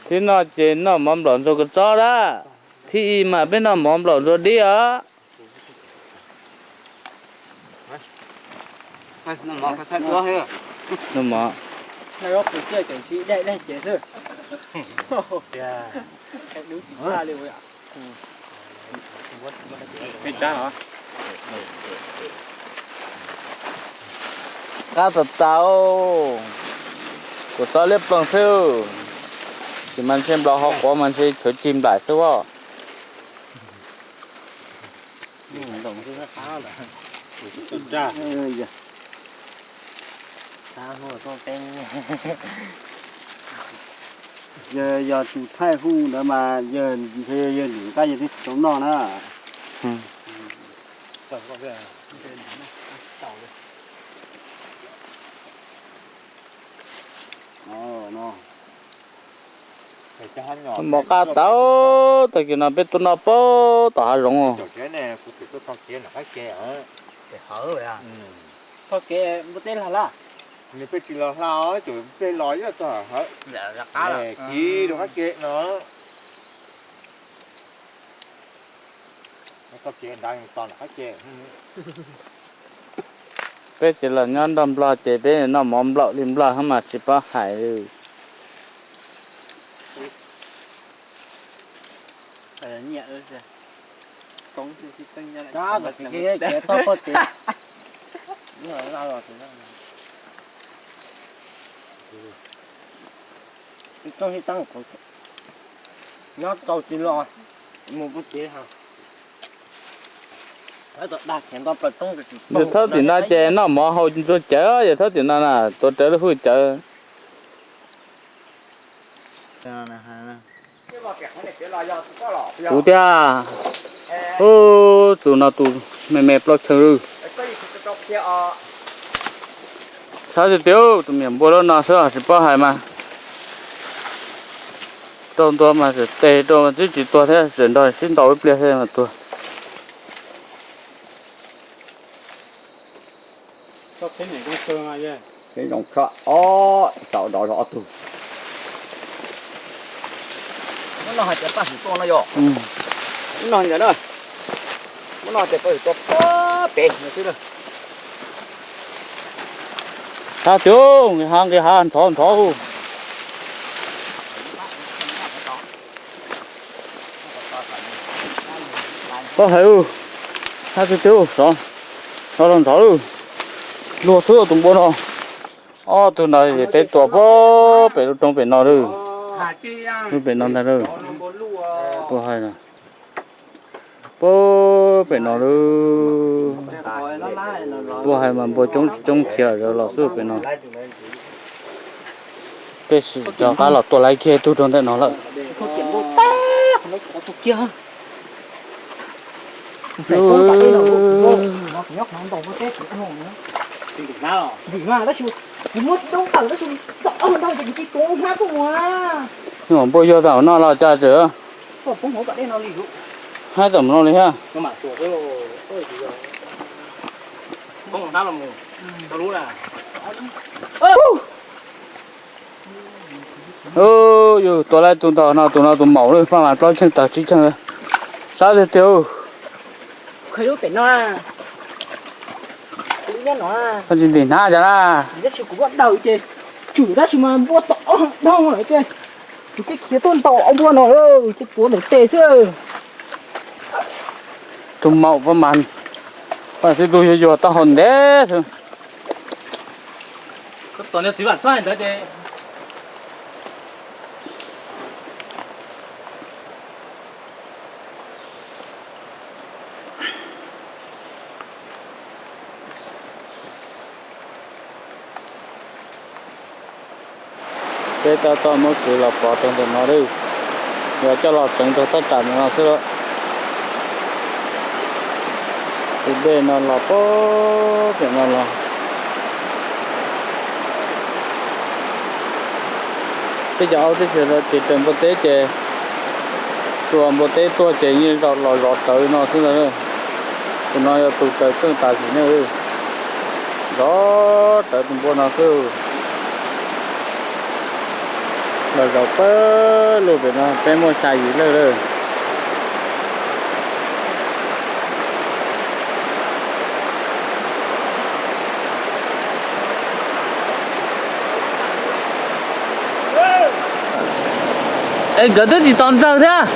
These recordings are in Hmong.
Thib no ces noj mov nplaum ntsuag kua txob dab. Thib ib mas peb noj mov nplaum ntsuag dib os. Noj mov. Qab txaus txaus, kua txob liab ploog xwb. Tab sis mas ntshe nplaum hauv quav mas ntshe tshuav cig nplaim xwb as. Yog, yog tus thaij hu ntawd mas yog ntshe yog nws nqaij yog twb tsis tau noj na. Mov qab tau, tag kis no peb tuaj noj pem tom hav zoov. Peb txiv laus nyob nrog nplog ces peb noj mov nplaum li nplog mas tsis paub hais. Nyob tau tsis los mus pub tsev. Yawg thawb tim no ces noj mov haus ntsuag cawv, yawg thawb tim no na tuav rawv lub hwj cawv. Kuv tiag. Ub, tus no tus me me plaub chaw lawm. Saib tiag tiag, tus me nyuam npua lub no xwb tsis paub hais mas. Rau ntua mas tseem tes rau twb tsis tuag thiab, tseem nrog sib ntaus ib pliag thiab mas tuag. Zoo tshaj ob, saum dov zov ob tug. Muab no hais tias paj hwm tua no yog. Muab no ntawd na. Muab no tias paj hwm tua pem no xwb na. Hav tiag, nqis hav nqis hav nrov nrov. Paub hais, hav tiag tiag, sov, sov los nrov lawm. Luag xwb tus npua no. Ob tug ntawd peb tua pem lub roob pem no lawm. Lub pem no ntag lawm. Tua hais no. Pem no lawm. Tua hais mas npua coob tsis coob khiav zov los xwb pem no. Peb sim rov qab los tua laiv kiag tug rau ntawm no lawm. Npua yuag tam no los cas tseem haib tam no li thiab. Yus tua laiv tus ntawm no, tus no tus maum lawm, paj mas plaub cheej tawg tsib cheej. Sab tiag tiag. Koj tsis ntim hnab cas na. Tab sis kuv muab daws ces tsum tab sis mas npua tom ob hau dhau lawm ces kuv thiaj khiav tuaj ntaus ob npua no ces tuav ntawm tes xwb. Tus maum paj mas, paj xib tub yuag yuag taub hau ntev xwb. Koj tos niag txiv vam txob ntawd ces Peb tab tom muab kwv los pov rau ntawm no lawm, yog coj los tseev rau thaj tsam ntawm no xwb lawm. Tus dej no los pem no los. Peb cov aub teb chaws no ces raws npua teb ces, tus npua teb tuaj ces yeej zaum los zov rawv no xwb ntag. Tus no yog tus raws keej tas sim neej lawm. Tov rawv tus npua no xwb. Los zaum pawg lug pem no peb muaj xya yim leej lawm. Es nkawd twb tsis tos ntsawg thiab.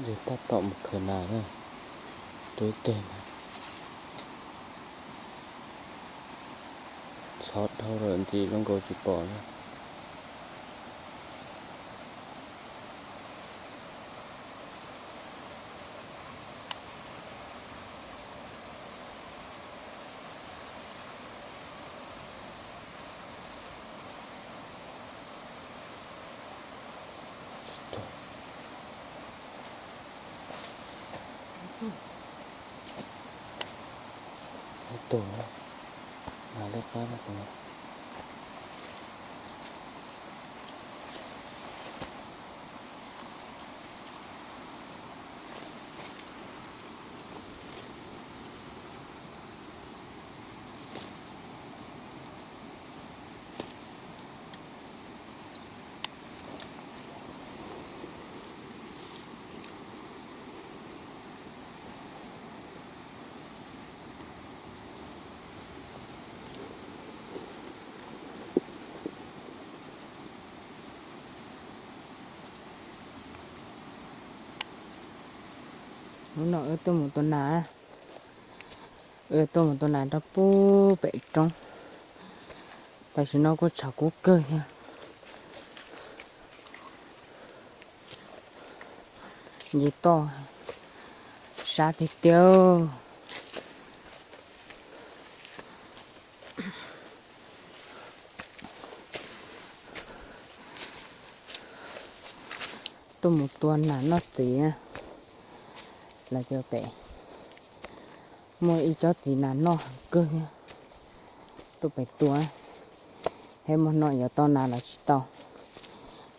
Ces tab tom mus khaws nas na, rau ib teg na. Txhov dhau lawm ntxiv zoo nkaus tsis pom na. Ib tug, nas liab qab no. Hnub no wb tuaj mus tua nas, wb tuaj mus tua nas rau pem roob. Tam sim no kuj tshav kub kawg thiab. Nce toj sab tiag tiag. Tuaj mus tua nas noj txiv los cov pem. Muaj ib cov txiv nas noj heev kawg thiab. Tuaj pem tua, saib muaj no yuav tau nas los tsis tau.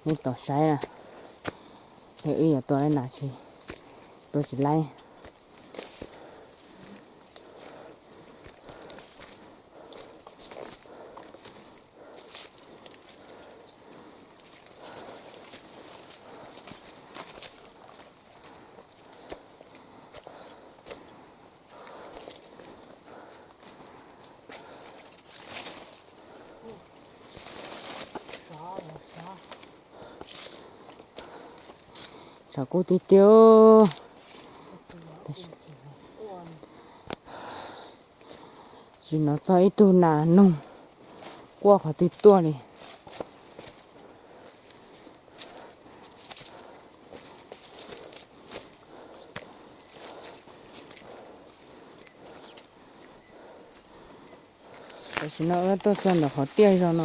Neb tos saib na, wb yuav tua laib nas tsis, tua tsis laib. Tshav kub tiag tiag. Tsis hnov txog ib tug nas noog quaj qhov twg tuaj li. Tam sim no wb tuaj txog ntawm qhov tiaj zog no,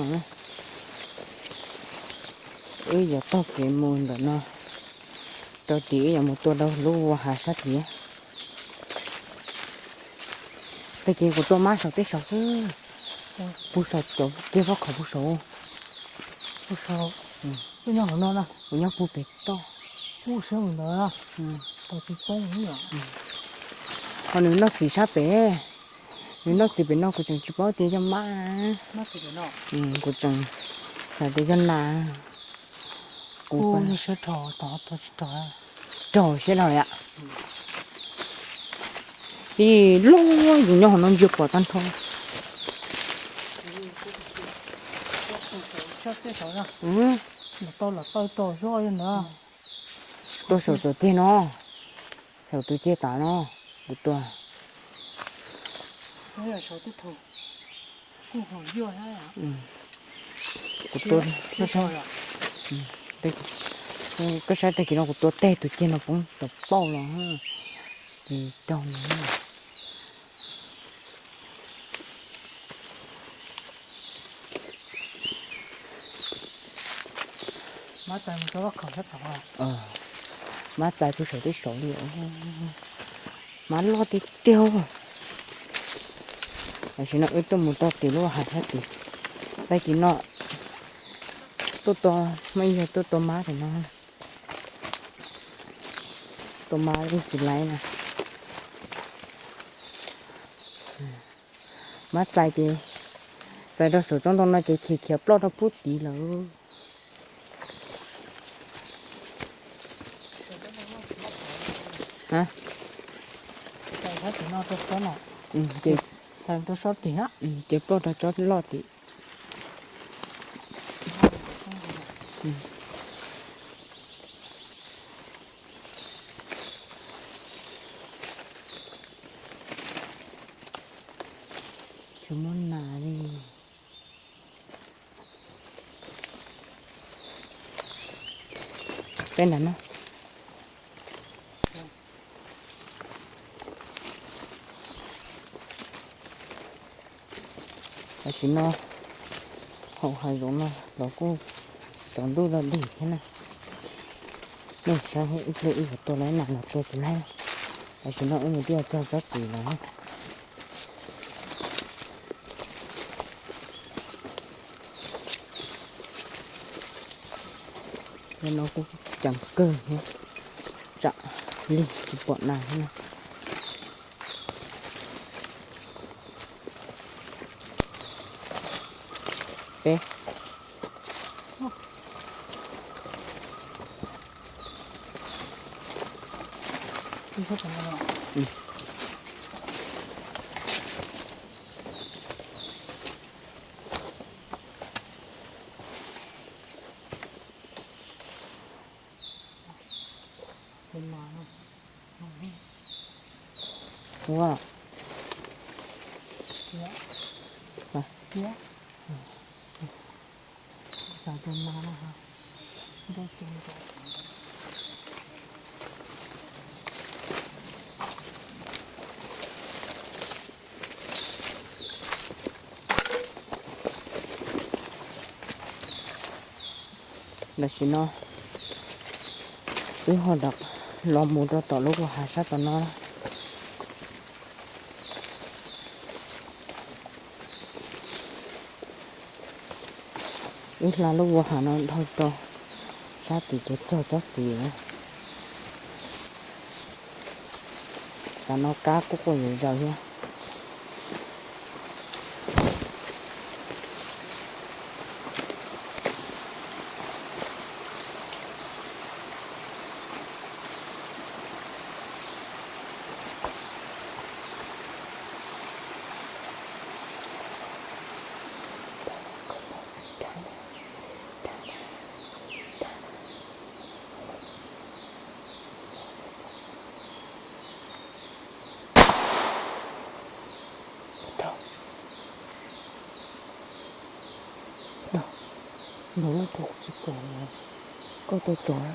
wb yuav taug kev mus ntawm no rau tim, wb yuav mus tua rau lub ua hav sab tid. Tag kis kuv tua mab saum tej saud xwb, pug saum cov kiag fab khaum pug saud. Pug saud, kuv nyob hauv no na, kuv nyob pug pem toj. Pug saud ntawd, tau tsis poob li. Ho nws noj txiv sab pem, nws noj txiv pem no kuv tseem tsis paub tias yog mab, kuv tseem xav tias yog nas. Kuv raug siab dhau li. Ib lub yus nyob hauv no ntsia pom tag nrho. Tuaj saum tus ceg no, saum tus ceg tas no, kuv tua. Kuv tua, koj saib tag kis no kuv tua teg tus ceg no poob tau pauj los, raug. Mab txais pug saum tej saud li, mab loj tiag tiag. Tam sim no wb tuaj mus txog tim lub hav sab tid, tag kis no tuaj tua, muaj ib yam tuaj tua mab tim no, tua mab yeej tsis laib na. Mab txais ces txais rau saum tsob ntoo no ces khiav khiav ploj rau pub tid lawm. Ces ploj rau tsob loj tim. Tsis muaj nas li. Peb nram no. Tam sim no hauv hav zoov no los kuj tsaus ntuj loj dig thiab na. Nej saib ib pliag wb yuav tua los ib nas los tua tsis laib. Tam sim no wb mus twb yuav txog tsob txiv lawm. Yog no kuj ceev kawg thiab, tsam li tsis pom nas thiab na. Peb. Ua, tam sim no wb ho rov los mus rau tom lub hav sab tom no. Wb hla lub ua hav no dhau rau sab tim ces txog tsob txiv lawm. Tam no kab kuj quaj zom zaws thiab. Nws lub tug tsis pom, koj tuaj tsom,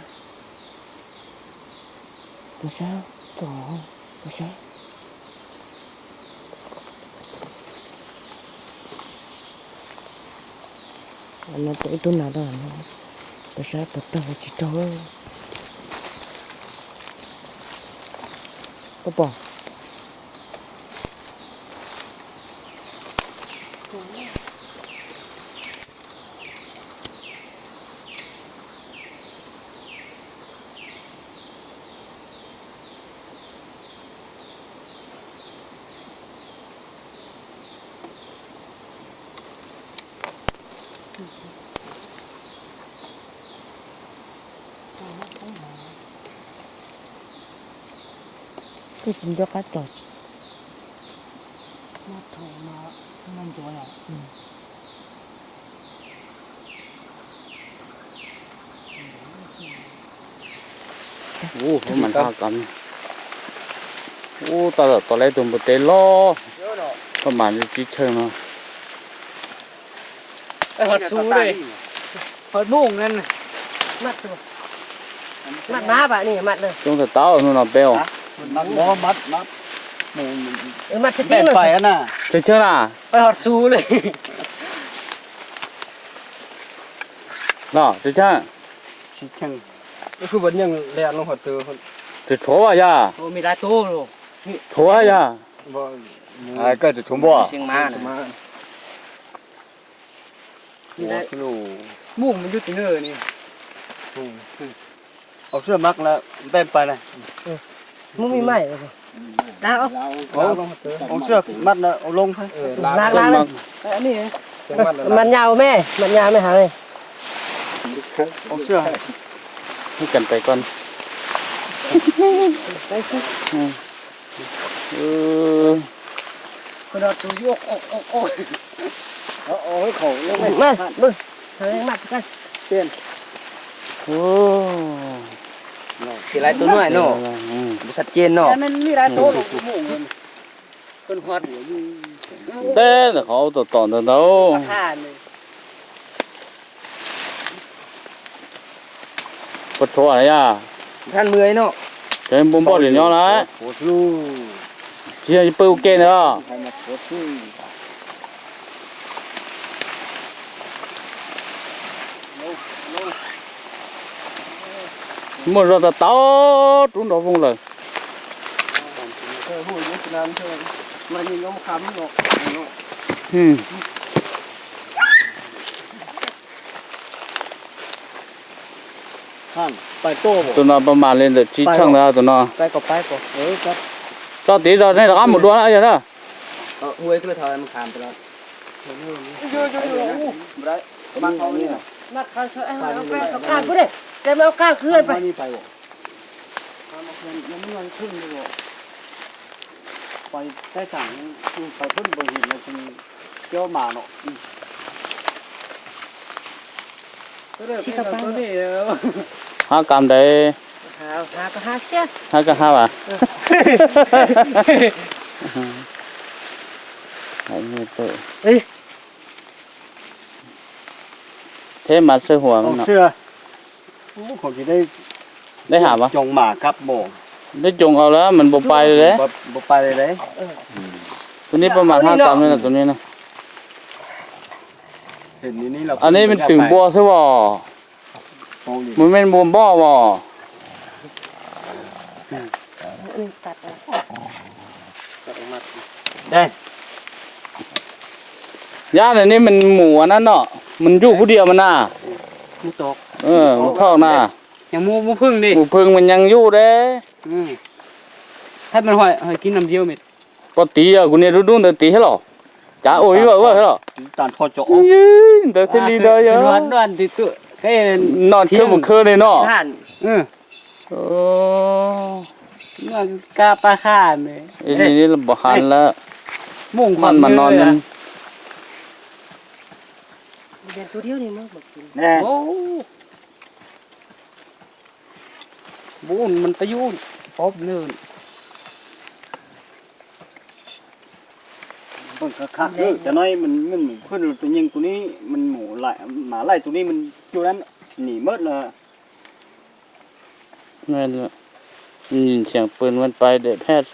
tuaj saib, tsom, tuaj saib. No tus ib tug nas dog no, tuaj saib puas raug tsis raug. Koj pom. Koj tsis nco qab tsom. Ub, mas nrog kam. Ub, tau tom tau lawv tus npua teb loj. Koj mas li tsib cheej no. Ho xu li. Ho mooj na. Maj maj ba ni maj na. Coob tau tau hnub no peb os. Maj tib tib na. Tsib cheej na. Ho xu li. No, tsib cheej. Tshuav vas yog. Tshuav yog. Koj tshuav npua. Mus mus yus tim nws ni. Au sij maj na, npej pais na. Mus mi mai. Au sij maj na, au loo. Maj nyau me, maj nyau me heev. Au sij. Mus kan tais kon. Tsis laiv tus nuav no, sab ceg no. Teb ntawm qhov ub tom tom ntawd ntag. Puas tshuav yog? Tseem npau npoj li nyob lawm. Tsis yog pw ua ke ntawd. Muaj zog tau tau rub nrog voog lawm. Tus no pab mam li ntawm tsib cheej ntawd tus no. Tso tid zog nej rov qab mus dua na yog na. Hab kam ntev. Hab koj hab vas. Theb mas sawb huas no. Dej ham mas. Dej coom au lawm mas npau pais li. Tus ni pab mas hab kam li tus ni na. Anij twm npua xwb os. Mus me npua npoj os. Yab ntawm nej mas mus ua na no, mus ncuj kuv diam mas na. Mus thoj na. Mus phwj mas nyees yuj deb. Poj tid yog kuv niag dub dub ntawd tid thiab los? Cav ua ib vaj vaj thiab los? Ntawd thiaj li ntawd yog. Noj khwb mus khwb li no. Pov has lawm. Maj mas no. Cov no, tus neeg tus ni, mas laij tus ni, mas cuag dab nim mab lawm. Nhìn chàngปืนมันไปเด็ดแพทย์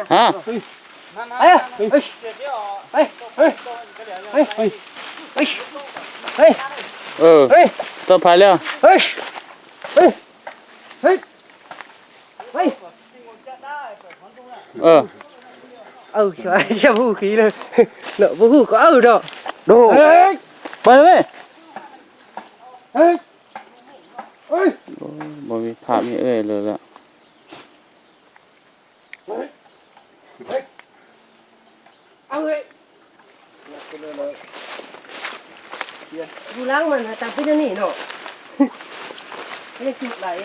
Hả? Ừ, tao phải liao. Ờ. Sia hu khiv na, lawm hu ko awj rau. Đù. Ê, ê. Pai mej. Ôi, vi phạm như ơi rồi đó. Gu lab mas hais tas peb cov nim no. Peb cug lawm.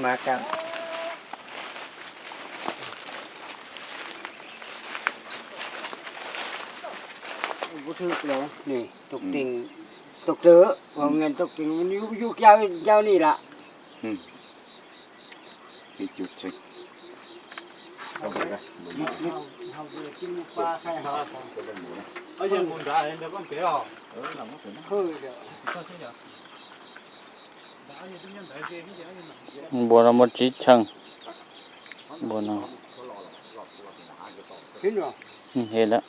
Mas kas. Tus twg, tus twg, tus twg, tus twg, yau ni lawm. Npua no muaj tsib cheej. Npua no. Heev lawm.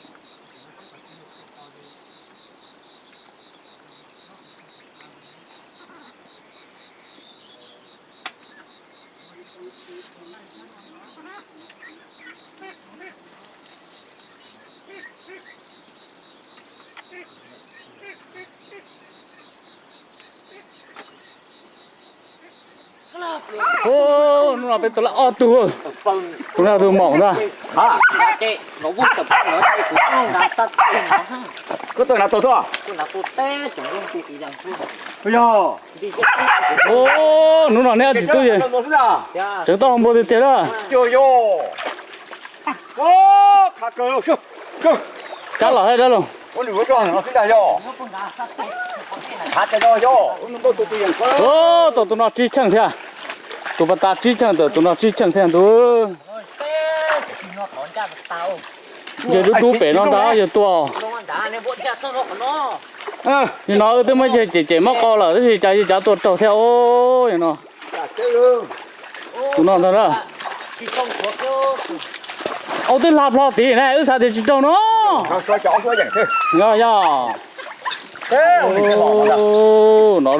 Hnub no peb tua lawm ob tug, tus no tus maum ntag. Koj tua nav tau xwb? Yog. Hnub no neb tsis tub es tseev tau npua tiag tiag lawm. Kab los hais dab laug. Tau tus no tsib cheej thiab. Tus pas tas tsib cheej, tus no tsib cheej thiab ntus. Yawg dub dub pem no ntag yawg tua. Nim no wb twb muab yawg cem cem mob qau lawm tab sis cas yawg cav tua raug thiab os. Nim no tus no ntag na. Au twb hla plho tid na wb xav tias tsis raug no. Yog yog. No.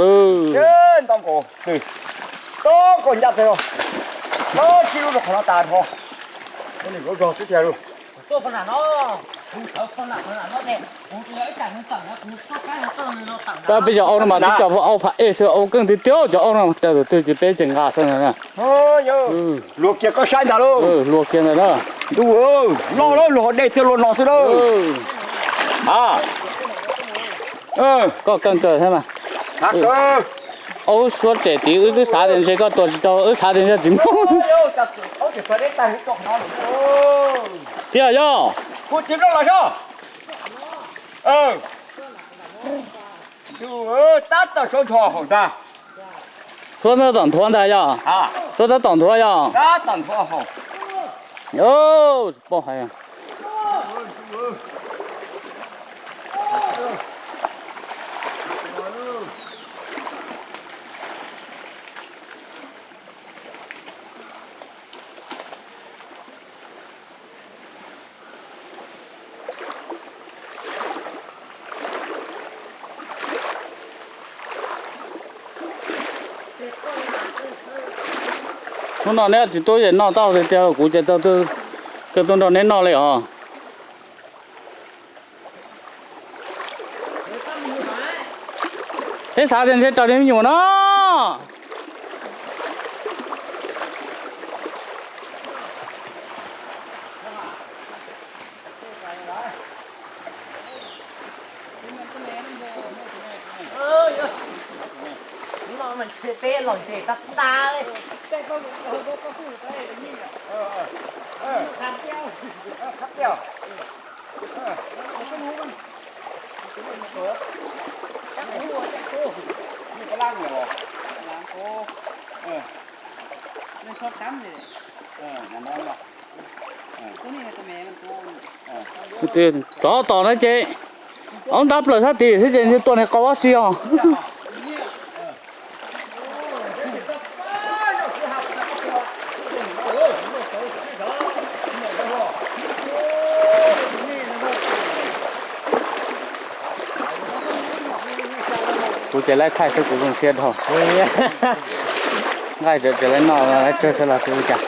Peb cov aub no mas twb cov aub phem ej xwb, aub keej tiag tiag, cov aub no cas tus twg ces peb ces nqa xwb ntag na. Luag kiag koj saib ntag lauj. Luag kiag ntag na. Ntuj, loj loj luag dej tiag luag no xwb lauj. Koj keej kawg thiab mas. Aub suab tsem tid wb twb xav tias ntshe koj tua tsis raug, wb xav tias ntshe tsis muaj. Tiag yog. Tab tom suab ntho hauv ntag. Suab tab tom nthuav ntag yog. Suab tab tom nthuav yog. Tab tom nthuav hauv. Tsis paub hais. Hnub no neb tsis tub es noj tau tiag tiag, kuv ces tau kawg tuaj nrog neb noj li os. Peb xav tias ntshe raug li me nyuam no. Hnub no mas ntshe peb los ntses tab tab li. Tsov tom no ces, aub ntab plaws sab tid xwb ces ntshe tua niag qau vab si os. Kuv ces laib thaij xwb kuv zoo siab dhau. Nqaij tseem tseem laib noj laib tsawg sab los tsis ua cas.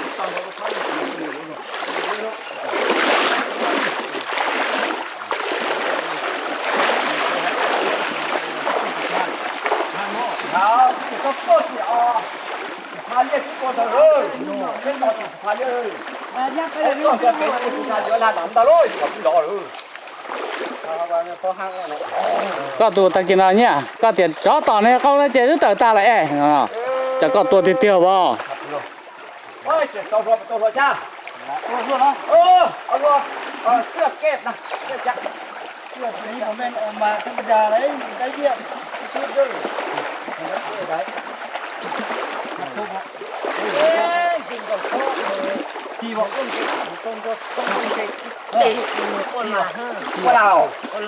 Koj tus tag kis no nyiaj, koj tias tsov tom niag qau no ces wb tawm tag lawm es, cas koj tua tiag tiag os. Ua lau. Ua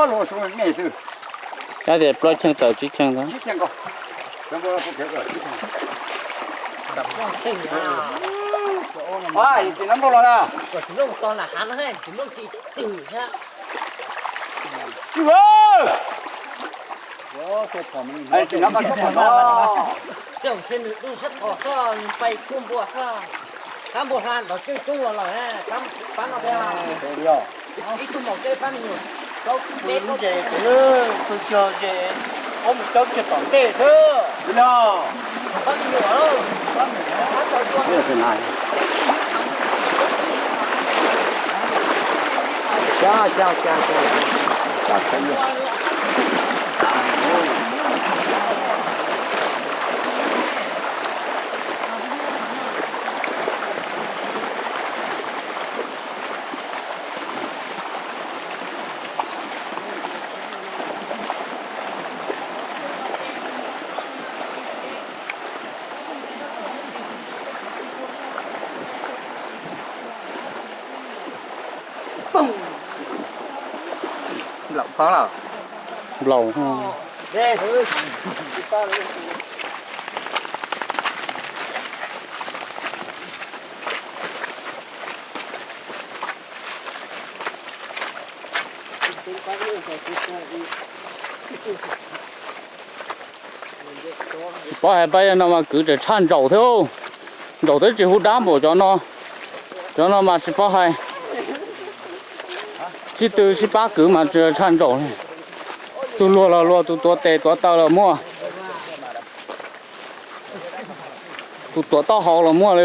lau xwb. Yog tias plaub cheej tawm tsib cheej ntawd. Ib tug maum teb pab me nyuam, peb tug, peb tug ces ob mus caub kiag tom ntej xwb. Pab me nyuam, pab me nyuam. Nplaum phob los? Nplaum. Tsis paub hais pab no mas kwv tseem tshaj ntsaum thiab. Ntsaum twb tsis hu dab npaum cov no. Cov no mas tsis paub hais. Sib tw sib pab kwv mas tshaj ntsaum. Tus luag los luag, tus tuav tes tuav taw los muaj. Tus tuav taub hau los muaj li.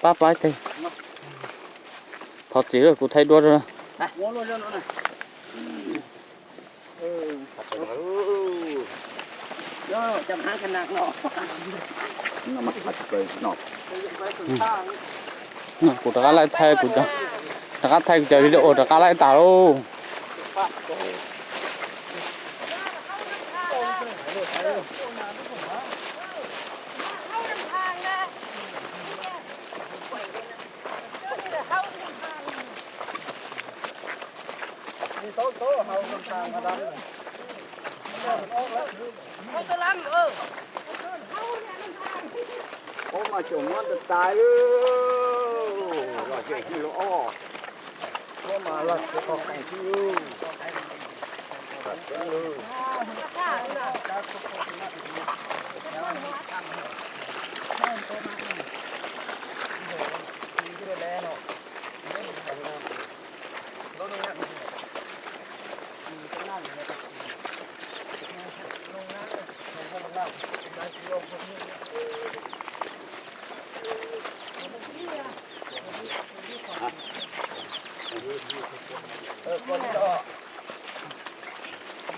Pab pab teg. Thov txim, kuv thaij duab. Kuv rov qab laij thaij, kuv rov qab thaij kuv cov video rov qab laij tas lauj. Ub, mas tseem muab tas tas lawm. Los ze hwj los ob. Muab mas los tsis qhov qees xwb.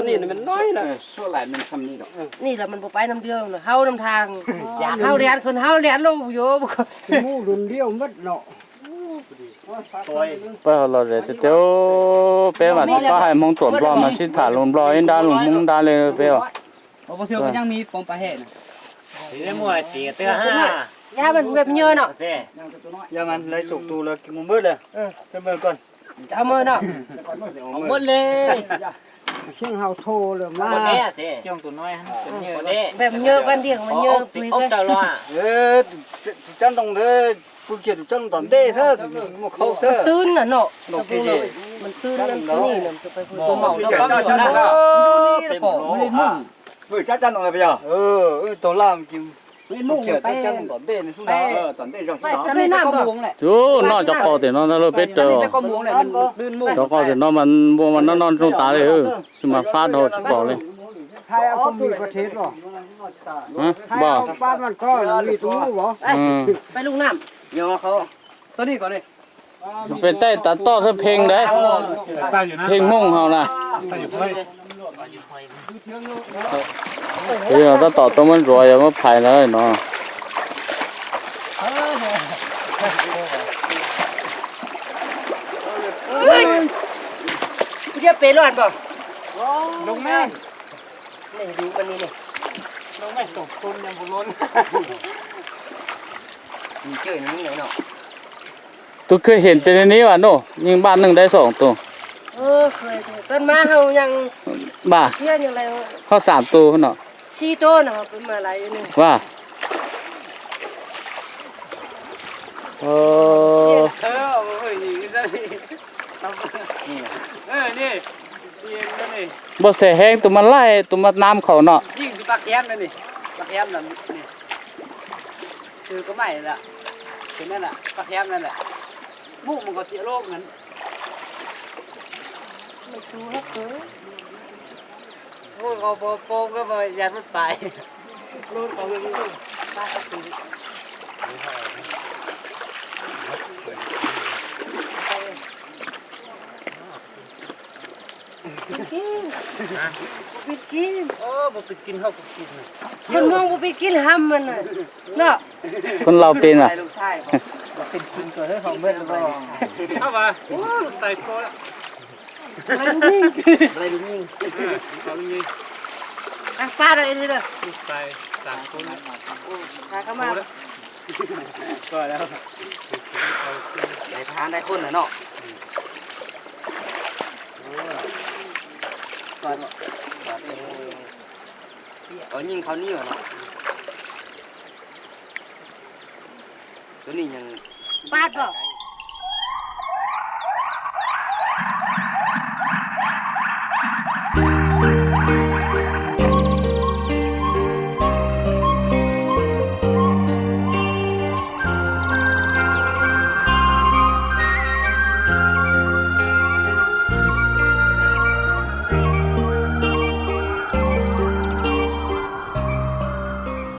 Koj nim nws me noib na. Nim los mas npau paib nam diav hauv nam thang, hauv liab, koj hauv liab lauj yuav. Mus lun liab mab no. Peb ho los zem tiag tiag, peb mas tsis paub hais Hmoob txuas Nplog mas sib tham lus Nplog ib nrab lus Hmoob nrab li peb os. Tus cab ntoo ntawd pw kiag tus cab ntoo tom ntej thiab, muaj khaub thiab. Twb no, twb no, twb no. Pw cab cab ntoo peb yog, pw cab cab ntoo peb yog. Tau laj kiag cab cab ntoo tom ntej no xwb no, tom ntej zog xwb no. Tus noj cov qos tim no ntag lauj peb tawg os. Cov qos tim no mas npua mas noj noj ntsoog tas li, tab sis mas fab dhau tsis pom li. Npog. Pem taij tav toj thawj Pheej ntawd, Pheej Hmoob hauv na. Tab tom tuaj muab ntsuav yog muab phais ntawd no. Tus kwj hiam tes niv vas nuj yeej npaj neej dab xoom tus. Npaj, hoj xam tus no. Vas. Npau xeem heev tus mas laij tus mas nam khaum no. Koj mus puas pib kib ham no? Koj laus pes mas. Lais tag hab ntaib qub ntawm no. Ov, nyeej qhov nib no. Tus nib yeej pab tau.